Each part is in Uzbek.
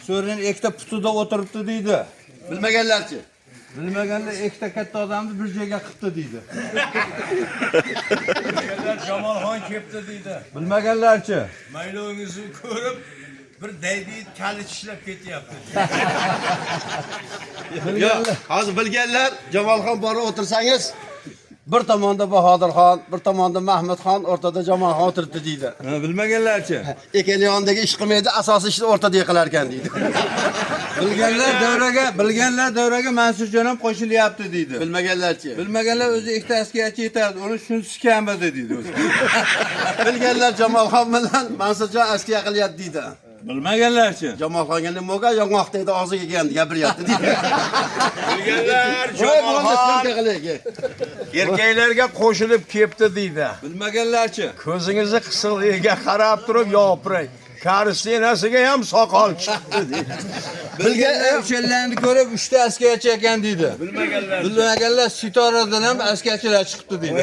So'rining ikkita putida o'tiribdi deydi. Bilmaganlarchi? Bilmaganlar ikkita katta odamni bir joyga qipti deydi. Bilmaganlar Jamolxon kelibdi deydi. Bilmaganlarchi? Maylovingizni ko'rib bir daydi kali tishlab ketyapti. Yo'q, hozir bilganlar Jamolxon borib o'tirsangiz, bir tomonda Bahodirxon, bir tomonda Mahmudxon, o'rtada Jamolxon o'tiribdi deydi. Ha, bilmaganlarchi? Ikkala yonidagi ish qilmaydi, asosiy ishni o'rtada yiqilar ekan deydi. Bilganlar davraga Mansurjon ham qo'shilyapti deydi. Bilmaganlarchi? Bilmaganlar o'zi ikkita askiyachi yetadi, uni shunisi kam edi deydi o'zi. Bilganlar Jamolxon bilan Mansurjon askiya qilyapti deydi. Bilmaganlarchi? Jamolxonga nima bo'lgan? Yong'oq deydi, og'ziga kelgan gapiryapti deydi. Bilganlar Voy, bo'ldi, Jamolxon syomka qilaylik. erkaklarga qo'shilib kelibdi deydi. Bilmaganlarchi? Ko'zingizni qisiqligiga qarab turib yopiring. Karistinasiga ham soqol chiqdi deydi. Bilganlar uchalarini ko'rib uchta askiyachi ekan deydi. Bilmaganlar. Bilmaganlar Sitoradan ham askiyachilar chiqdi deydi.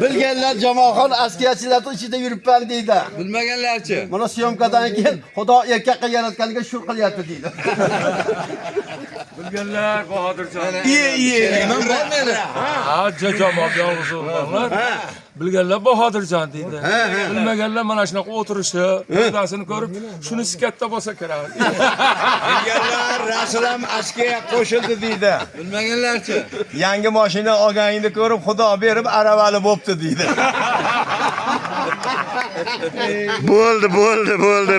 Bilganlar Jamolxon askiyachilarning ichida yuribman deydi. Bilmaganlarchi? Mana syomkadan keyin Xudo erkakka yaratganiga shu qilyapti deydi. Bilganlar Bahodirjon. Iye iye. Men bor meni. Ha, jamoat yolg'iz o'lganlar. Bilganlar Bahodirjon deydi. Bilmaganlar mana shunaqa o'tirishi, o'zasini ko'rib, shunisi katta bo'lsa kerak. Bilganlar Rasul ham askiya qo'shildi deydi. Bilmaganlarchi? Yangi mashina olganingni ko'rib Xudo berib aravali bo'pti deydi. Bo'ldi, bo'ldi, bo'ldi.